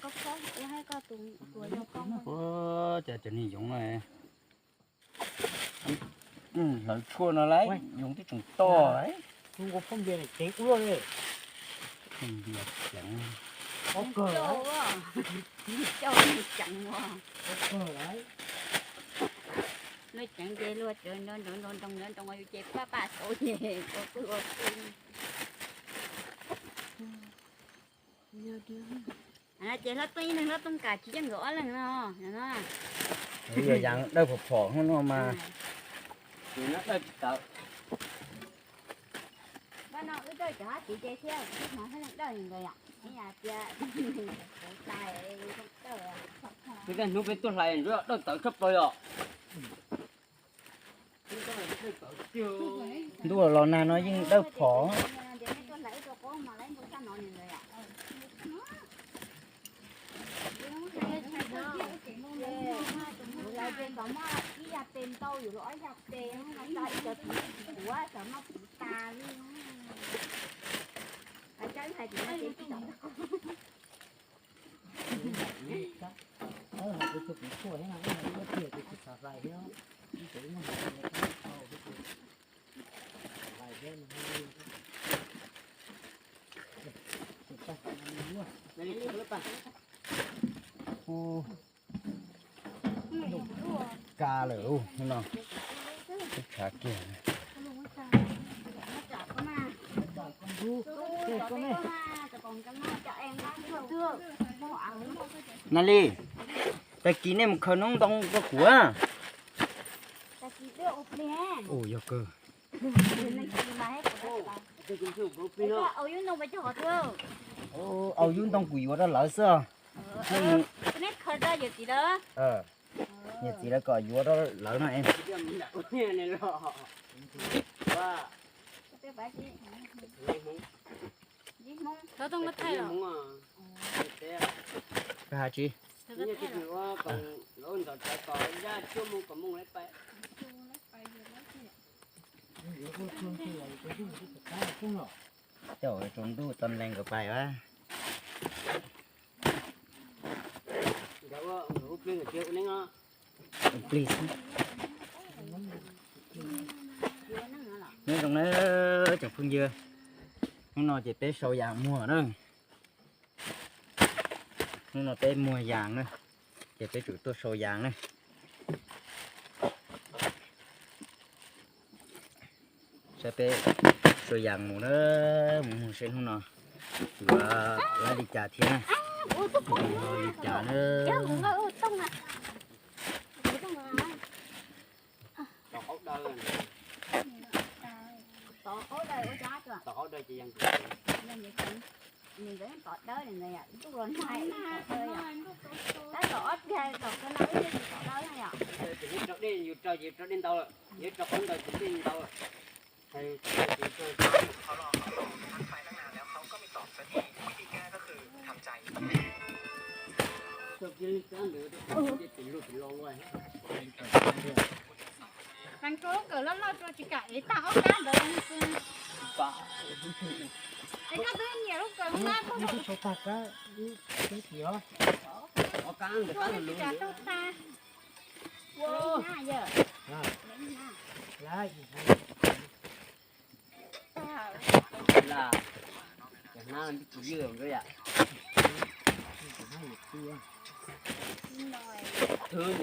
Ua cas cov niag yoov hlawv tshuaj no lawm, yoov twb tseem toj. Luag ceev ces luag nroo nroo nroo nroo nroo nroo ua yus ces paj paj tau ces ua pwg ua pwg. Ces hlob Tooj ib leeg, hlob Tooj kam tsis coj nkawd ob leeg no. Yog yas dawb phom phom hnub no mas. Hnub no wb dawj cov hab txiv ces thiab, hnov thiab leej dawj nkawd yom, ib yam tias kuv tais dawj. Hnub peb tuaj hlais ntsuab dawj tawv tshaj plaws yom. Ntuj los nag no yeej dawb phom. Ka lawm no, tshav kiag. Nali, tag kis nej mus khaws noob ntoo rau kuv. Ua yog kawg. Au yub ntoo kuv yuav rau lawv xwb. Niam txiv lawv kom yuav rau lawv no es. Koj has tsis? Coj tsaus ntuj tau lees nkawd pais as. Plig xwb. Nyob zoo na cov phooj ywg, hnub no ces peb sau yas muag na. Hnub no peb muag yas na, ces peb tsum tuaj sau yas na. Saib peb sau yas mus na, mus mus seb hnub no yuav li cas thiab na. Li cas na. Kawm loj loj rau tsis kam ev tag ob kab ntawd. Es koj twb nyiam lub kawm no, koj tsis kam tau tag. Thwv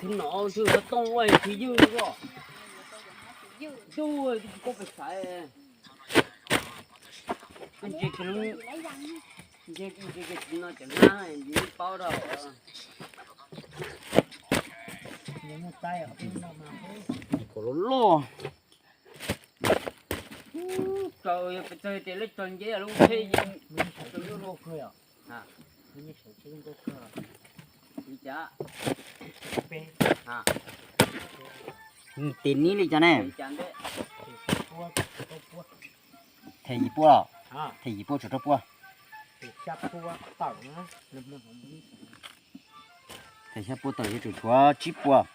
no, thwv tooj ua thwv ywg os. Ntuj, tsis paub pes xaiv. Koj ntsia kiag lub, ntsia ntsia kiag txiv no cov hnab yeej paub rau. Kom loj loj. Tsaws, yog pes tsawg tias leb tsaws nceb lub tsheb yeej tsaws loj loj. Li cas? Tes nib li cas ne? Them yim puas? Them yim puas tshuav rau puas? Them xya puas tawm yuav tsum tshuav tsib puas.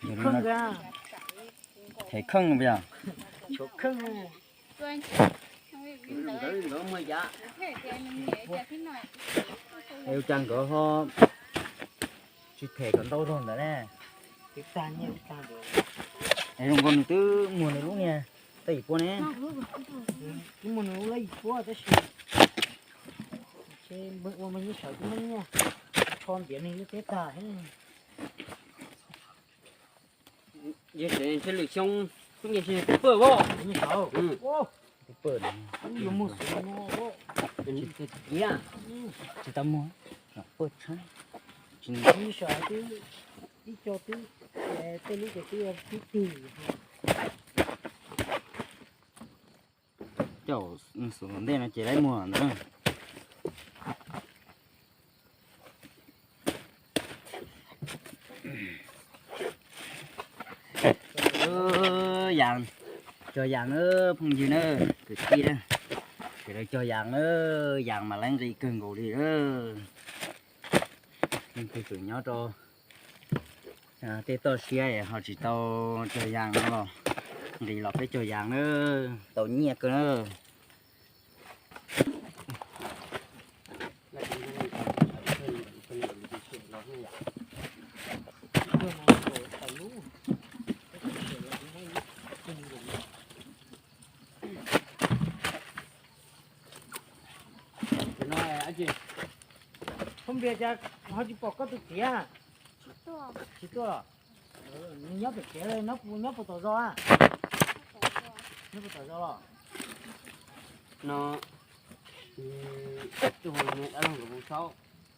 Them kheej puas yog? Nkawd nkawd muag yav. Es ua cas nkawd ho tsis them kom ntau zog ntawd ne? Es zoo nkaus nws twb muag nws lub niag tau yim pua ne. Twb muag nws lub lab yim pua tab sis ua mas yeej sawv twb muaj nyiaj, tsho ntiav nws lub teb tag. Yog tseem ntshe lwm xyoo, kuv nyiam ntshe twb pawg voj. Twb pawg, yuav muag xwb no. Tsis tau muag, pawg tshab. Tsis sawv twb ib co twb tej lub ces twb twb twg. Coj xub ntej no ces laib muag ntawd. Yas, cog yas na phooj ywg na, kwv tij na, sawv daws cog yas na, yas mas laib nqi kawg nkaus li na. Leej twg tseem nyob rau tej toj siab ho tsis tau cog yas no los nqis los peb cog yas na, tau nyiaj kawg na. Phauj Npias, cas ho tsis pom koj tus txiv? Tsis tuaj los? Nws nyob pem tsev, nyob puas tom zos? Nyob puas tom zos los? No, tus dab laug nkawd mus saib,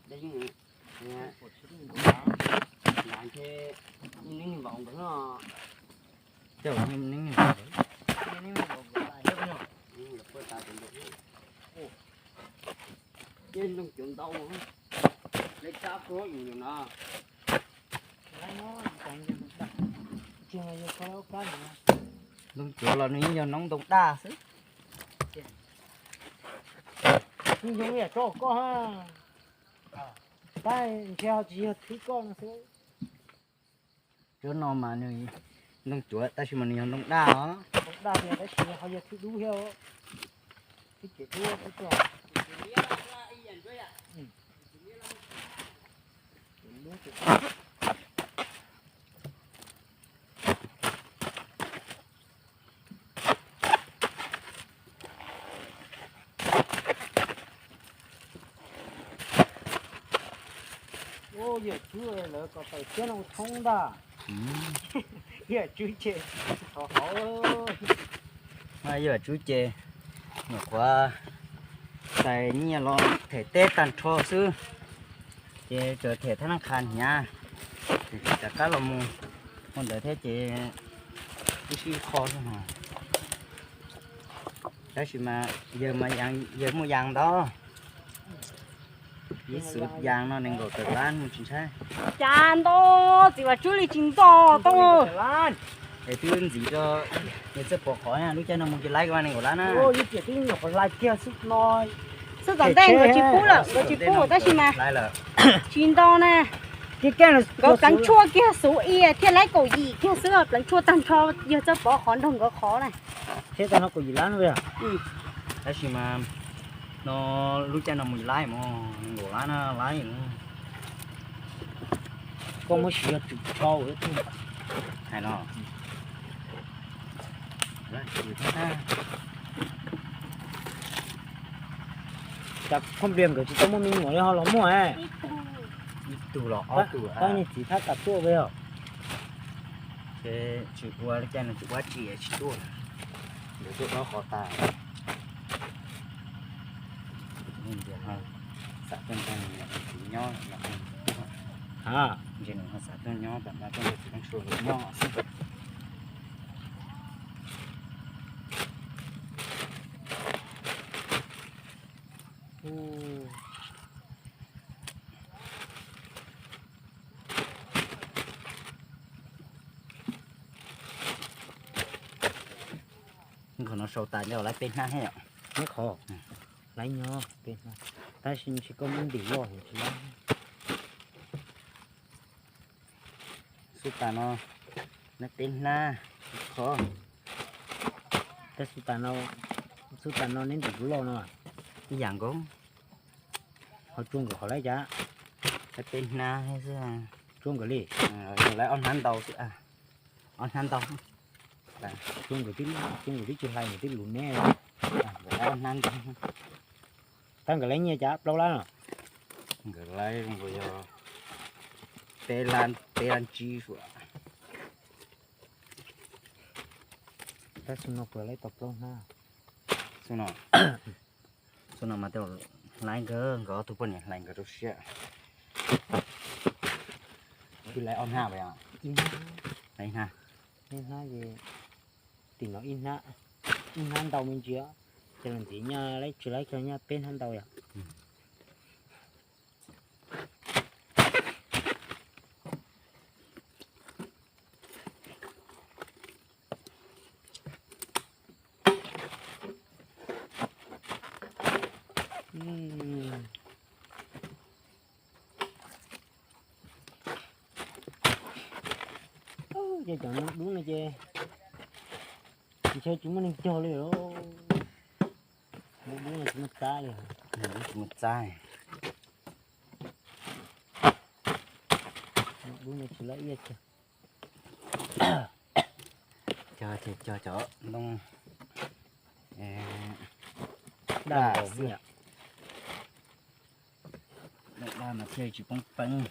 dab yeej, nrad ntshe neeg npaum nkawd no. Coj neeg npaum nkawd, puag tas tus ntawd. Ntoo cuav ntau, lawv tsab kub yus no. Ntoo cuav los nws yeej yog noob ntoo daj xwb. Yeej zoo li yam tso koj ha. Tab ntshe ho tsis yog thwb koj no xwb. Cov no mas nws ntoo cuav tab sis mas nws yog ntoo daj os. Ntoo daj tiag tab sis ho yog thwb dub thiab. Thwb ces dub, thwb tso. Yawm Tswb lawv kom tawm thiab no ua thoob ntag. Yawm Tswb ces thov hov. Yawm Tswb ces nyuam qhuav txais nyiaj los them teb tag nrho xwb, ces tseem them thab nab qha hniav, ces tsis rov qab los mus ua ntawd thiab ces wb sib kho xwb no. Tab sis mas yawg mas yawg muaj yas ntau. Ib xuv yas no nees nkaum tawm lab mus tsis ntshai. Cas nto, txiv Vam Tswb li tsis nto tau. Es twb ntxiv rau yawg Txawj Pov qhov, lub caij no mus ces laib nees nkaum lab na. Xwb tom ntej nkawd tsis pub lawm, nkawd tsis pub tab sis mas tsis nto na. Nkawd pleev tshuaj kiag xuv ia thiaj laib kaum yim kiag xwb, pleev tshuaj tag nrho yawg Txawj Pov qhov nrog nkawd qhov na. Thiab tag no kaum yim lab no. Tab sis mas no lub caij no mus laib mus nees nkaum lab na laib. Koj muab siv yog tswm tshau hais no. Cas Phauj Npias nkawd tsis tau muaj me nyuam li ho los muaj? Ib tug los ob tug. Pab niag txiv thab kam tuaj ve os. Ces tsis ua li cas nws tsis ua tsis tsis tuaj. Nkawd tuaj dob qhov tas. Xav tuaj nrog nws txiv nyob los tuaj. Ntshe nws ho xav tuaj nyob tam ntawd tuaj nrog txiv Tooj Tshuaj nkawd nyob xwb. Qhov no sau tas nyob laib peb hnab thiab yom. Qhov laib nyob peb hnab, tab sis ntshe koj muab ntim loj heev tsis laib. Xub tas no, no peb hnab, qhov, tab sis tas no Txuj tas no neb ntim kuv loj no. Ib yam nkaus. Ho tsuag nkawd qhov lawv cas? Lawv peb hnab xwb. Tsuag nkawd li. Lawv ob hnab ntau xwb. Ob hnab ntau. Tsuag nkawd, tsuag nkawd twb tsis hlais, nkawd twb luv neb. Nkawd ob hnab ntau. Tab nkawd lawv nyiaj cas plaub lab no? Nkawd lawv zoo nkaus yog peb lab, peb lab tsib suam. Tab xub no puas lawv tau plaub hnab? Xub no, xub no mas hlais nkawd, nkawd ob tug poj niam hlais nkawd rau siab. Twb lawv ob hnab, ib hnab, ib hnab, tim no ib hnab, ib hnab ntau me ntsis, ces los ntxiv nyob lawv tsis lawv kawg nyob peb hnab ntau yom. Ces cov dub no ces ntshe tsis muaj neeg cog li os. Dub no tsis muaj txab li. Dub tsis muaj txab. Dub no tsis loj iab cog. Cog ces cog cov ntoo daj xwb. Daj mas thiaj tsis poob peev.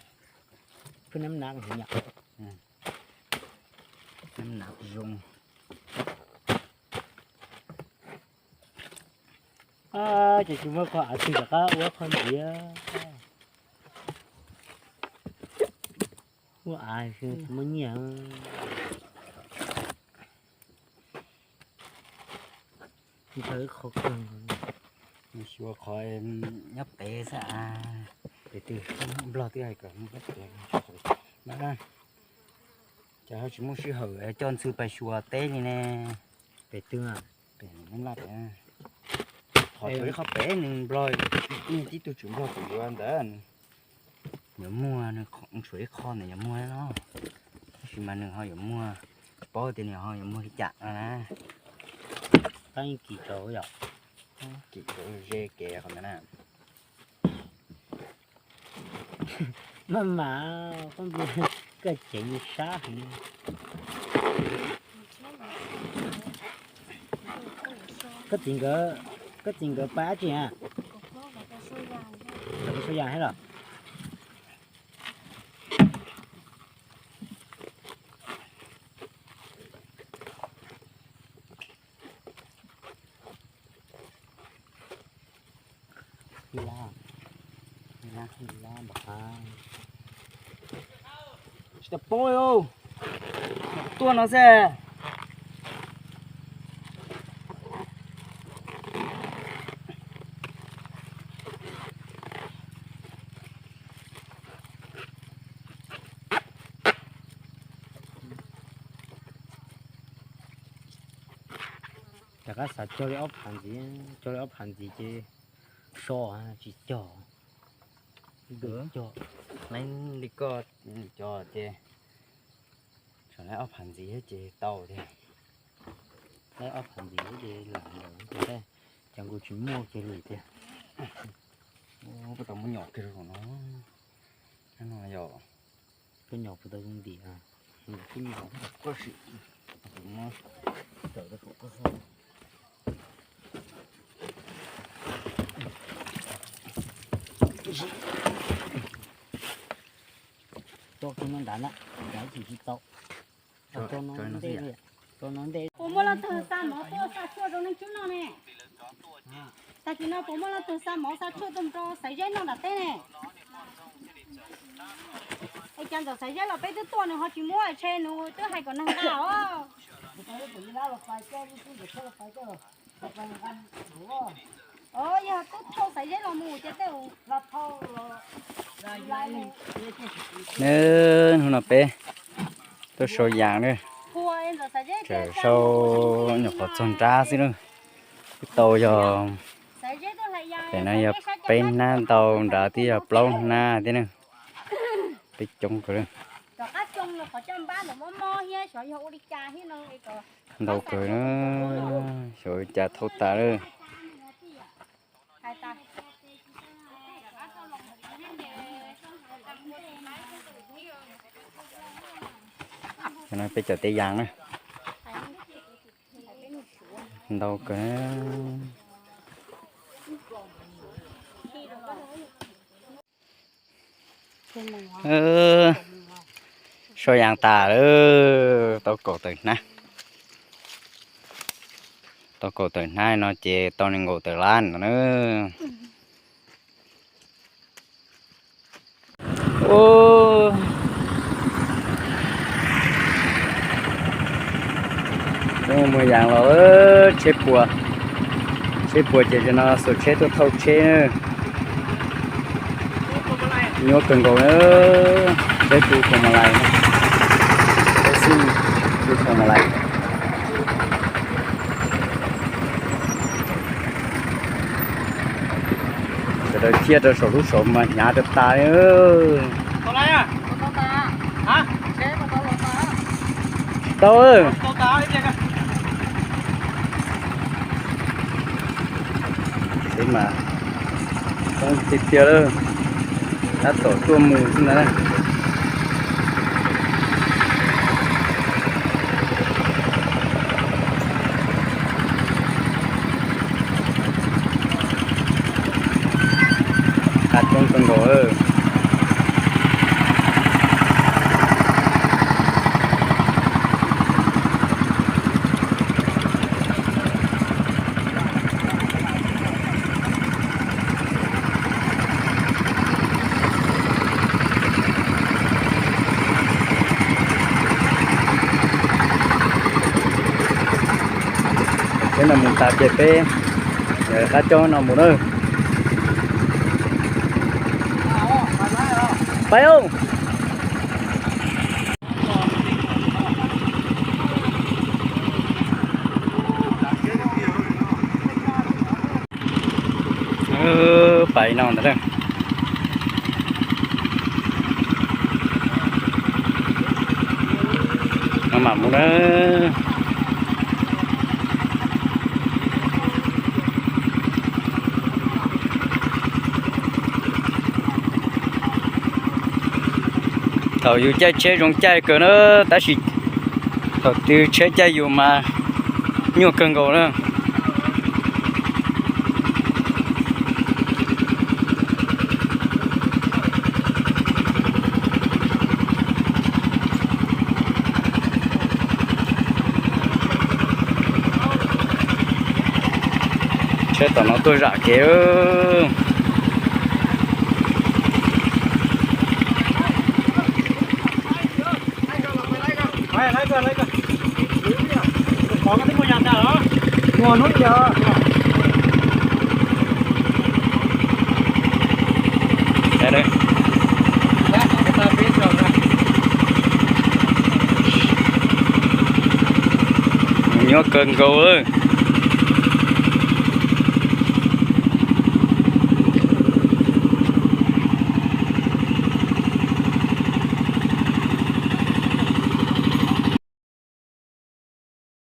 Phwj nab nav heev yom. Nab nav zoo. Ces tsis muaj qhov av twg rov qab ua qhov ntxiv. Ua av tsis muaj nyiaj. Ntshaw ib qho kawg. Xyuas qhov nyob pem xwb. Pem twg? Nplog twb hais kom nyob pem. Cas ho tsis muaj sij hawm coj ntxhw pais xyuas teb li ne? Pem twg? Pem Nab Laj pem. Qhov tshuav ib qho pem nws Nplog, niag tib tug tswv Nplog kuv yuav ntawd. Yuav muag, nws tshuav ib qho ntawd yuav muag no. Tab sis mas nws ho yuav muag, tsis paub tias nws ho yuav muag li cas no na. Tab yeej kim rau yom. Kim rau ze kev qhov ntawd na. Maj mam, koj npia, koj ceev sab heev. Koj txiv nkawd, koj txiv nkawd pab dab tsi a? Rau sau yas thiab los? Tsis tau paub li, tuaj no xwb. Rov qab xav cog li ob phav ntxiv, cog li ob phav ntxiv ces so tsis cog. Cog li koj cog ces tsam laib ob phav ntxiv thiab ces tau tiag. Laib ob phav ntxiv thiab ces lam lawm ces, cas nkaus tsis muaj kiag li tiag. Puas tau muab nyom kiag rau saum no. No yog koj nyom puas tau zoo ntim. Tso kiag no nrad na, nrad tsis tsis tau. Tso no ntej, tso no ntej. Puas muaj leej twg xa mov tuaj xa tshuaj rau Neej Tswb noj ne? Tag kis no puas muaj leej twg xa mov xa tshuaj tuaj rau Xaiv Zeb noj nram teb ne? Es cas ntxawm Xaiv Zeb los peb twb tuaj nws ho tsis muab, ntshe nws twb hais kom neeg nqa os. Yog twb thauj Xaiv Zeb los mus ces tej Neb, hnub no peb tuaj sau yas na, tseem sau nyuam qhuav txog nrab xwb na. Twb tau yog, pem no yog peb hnab ntau, nrad twb yog plaub hnab thiab na. Peb coob kawg li. Ntau kawg na, xyov cas thauj tas. Peb cov teb yas na, ntau kawg. Soj yas tas lawm, tau kaum tawm hnab. Tau kaum tawm hnab no ces tau nees nkaum tawm lab no na. Mus yas los tsheb puas, tsheb puas ces no xuas tsheb tuaj thauj tsheb. Nyuaj kawg nkaus na, peb tu koos mas lais, peb xij tu koos mas lais. Sawv daws ciaj rau saum lub saum mas hnyav rau tas li. Tau. Tsis mas, tiag tiag lawm, tab tom tuaj mus xwb ntag. Qab coob kawg nkaus. Tsheb no mus tas ces peb qab coob no mus na. Pais. Pais no ntag. No mam mus na. Thaum yus caij tsheb zoo caij kawg na, tab sis thaum twg tsheb caij yus mas nyuaj kawg nkaus na. Tsheb tom no tuaj zam kev. Nyuaj kawg nkaus.